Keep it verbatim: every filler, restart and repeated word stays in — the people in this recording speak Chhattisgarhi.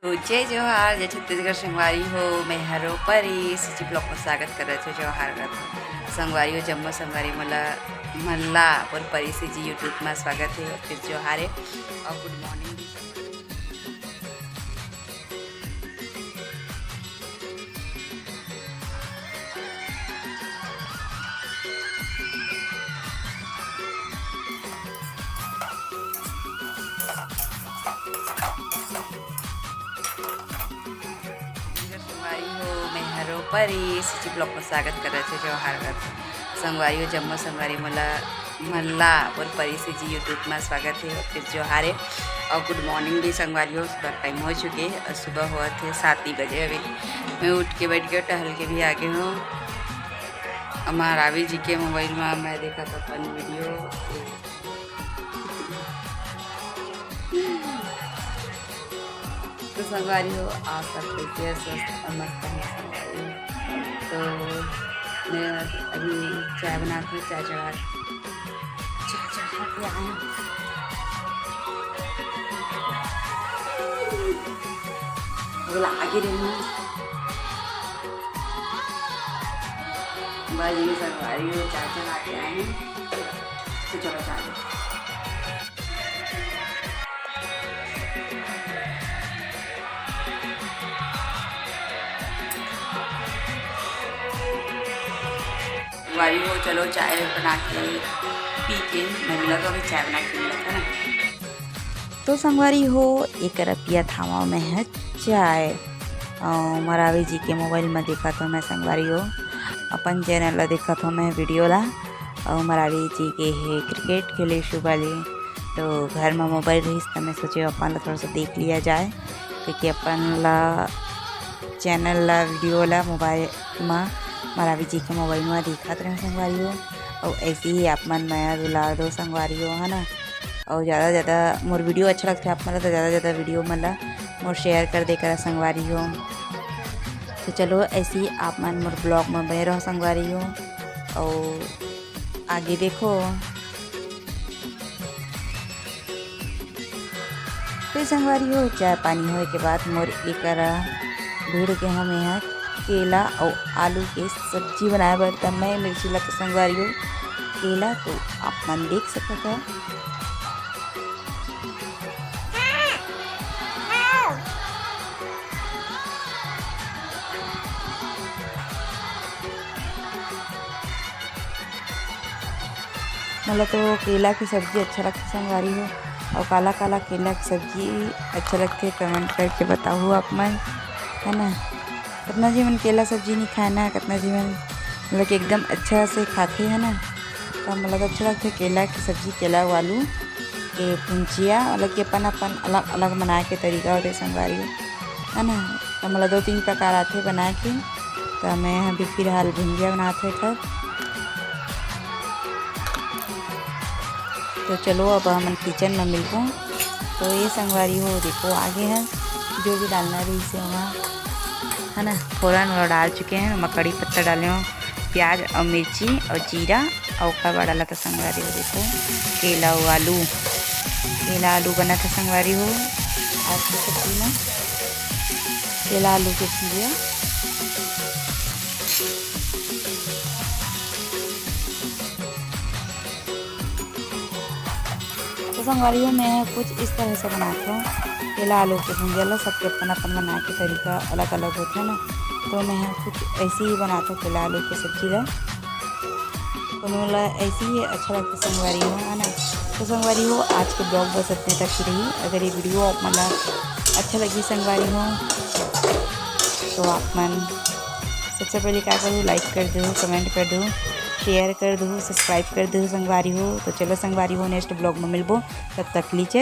तो जय जोहार, जय छत्तीसगढ़ संगवारी हो, मैं हरो परी CG vlog में स्वागत करत हो। जोहार करत हो संगवारी हो, जम्मो संगवारी मोला मन ला अपन परी CG YouTube में स्वागत है और फिर जोहार है और गुड मॉर्निंग भी। संगवारी हो, मैं हरो परी CG vlog में स्वागत करत हो। जोहार करत हो संगवारी हो, जम्मो संगवारी मोला मन ला अपन परी CG YouTube में स्वागत है और फिर जोहार है और गुड मॉर्निंग भी संगवारी हो। सुबह टाइम हो चुके और सुबह होत है सात ही बजे। अभी मैं उठ के बैठ गए, टहल के भी आ गए हूँ। हमार रावी जी के मोबाइल में मैं देखा था अपन वीडियो। तो संगवारी हो, आप सब कैसे हैं? स्वस्थ और मस्त हैं संगवारी हो। तो मैं अभी चाय बना के चाय चढ़ा, चाय चढ़ा के आए हैं। बोला आगे रही। बस ये संगवारी हो, चाय चढ़ा के आए हैं। तो चलो चाय। संगवारी हो, चलो चाय बना के पी के मैं मिला, तो अभी चाय बना के मिला था ना। तो संगवारी हो, एकर पियत हवा मैं ह चाय। अउ मरावी जी के मोबाइल में देखत हो मैं संगवारी हो, अपन चैनल ला देखत हो मैं वीडियो ला। अउ मरावी जी के हे क्रिकेट खेले शुभ वाली, तो घर में मोबाइल रहिस त मैं सोचे अपन ला थोड़ा सा देख लिया जाए, क्योंकि अपन ला चैनल ला वीडियो ला मोबाइल में मरावी जी के मोबाइल में देखत रहे संगवारी हो। अउ ऐसे ही आप मन मया दुलार दो संगवारी हो, है ना। अउ ज़्यादा ज़्यादा मोर वीडियो अच्छा लगथे आप मन ला, तो ज़्यादा ज़्यादा वीडियो मन ला मोर शेयर कर दे करा संगवारी हो। तो चलो ऐसे ही आप मन मोर ब्लॉग में बने रहो संगवारी हो। अउ आगे देखो। फिर संगवारी हो, चाय पानी होए के बाद मोर एकरा भिड़ के हम यहाँ केला अउ आलू के सब्जी बनाए बर, तब मैं मिर्ची ला तो संगवारी हो केला तो आप मन देख सकत हो। मोला तो केला के सब्जी अच्छा लगथे संगवारी हो, अउ काला काला केला के सब्जी अच्छा लगथे, कमेंट करके बताहू आप मन, है ना। कतना झिन मन केला सब्जी नहीं खाए ना, कतना झिन मन मतलब कि एकदम अच्छा से खाथे, है ना। तो मोला तो अच्छा लगथे केला के सब्जी, केला अउ आलू के भुंजिया, मतलब कि अपन अपन अलग अलग बनाए के तरीका होथे संगवारी हो, है ना। तो मोला दो तीन प्रकार आथे बनाए के, तो मैं अभी फिलहाल भुंजिया बनात हव एकर। तो चलो अब हमन किचन में मिलबो। तो ये संगवारी हो देखो आगे है जो भी डालना रहिस हे वहाँ, है ना, फोरन वाला डाल चुके हैं। मैं कड़ी पत्ता डाले हूँ, प्याज और मिर्ची और जीरा और ओकर बाद डाला था संगवारी हो देखो केला अउ आलू, केला आलू बना था संगवारी हो आज की सब्जी में, केला आलू के भुंजिया। तो संगवारी हो, मैं कुछ इस तरह से बनात हूँ केला आलू के भुंजिया ला। सबके अपन अपन बनाए के तरीका अलग अलग होथे ना, तो मैं ह कुछ ऐसे ही बनात हूँ केला आलू के सब्जी ला। कोनो ला ऐसे ही अच्छा लगथे संगवारी हो, है ना। तो संगवारी हो, आज के ब्लॉग बस इतने तक ही रही। अगर ये वीडियो आप मन ला अच्छा लगी संगवारी हो, तो आप मन सबसे पहले क्या करो, लाइक कर दो, कमेंट कर दो, शेयर कर दो, सब्सक्राइब कर दो संगवारी हो। तो चलो संगवारी हो, नेक्स्ट ब्लॉग में मिलबो, तब तक के लिए जय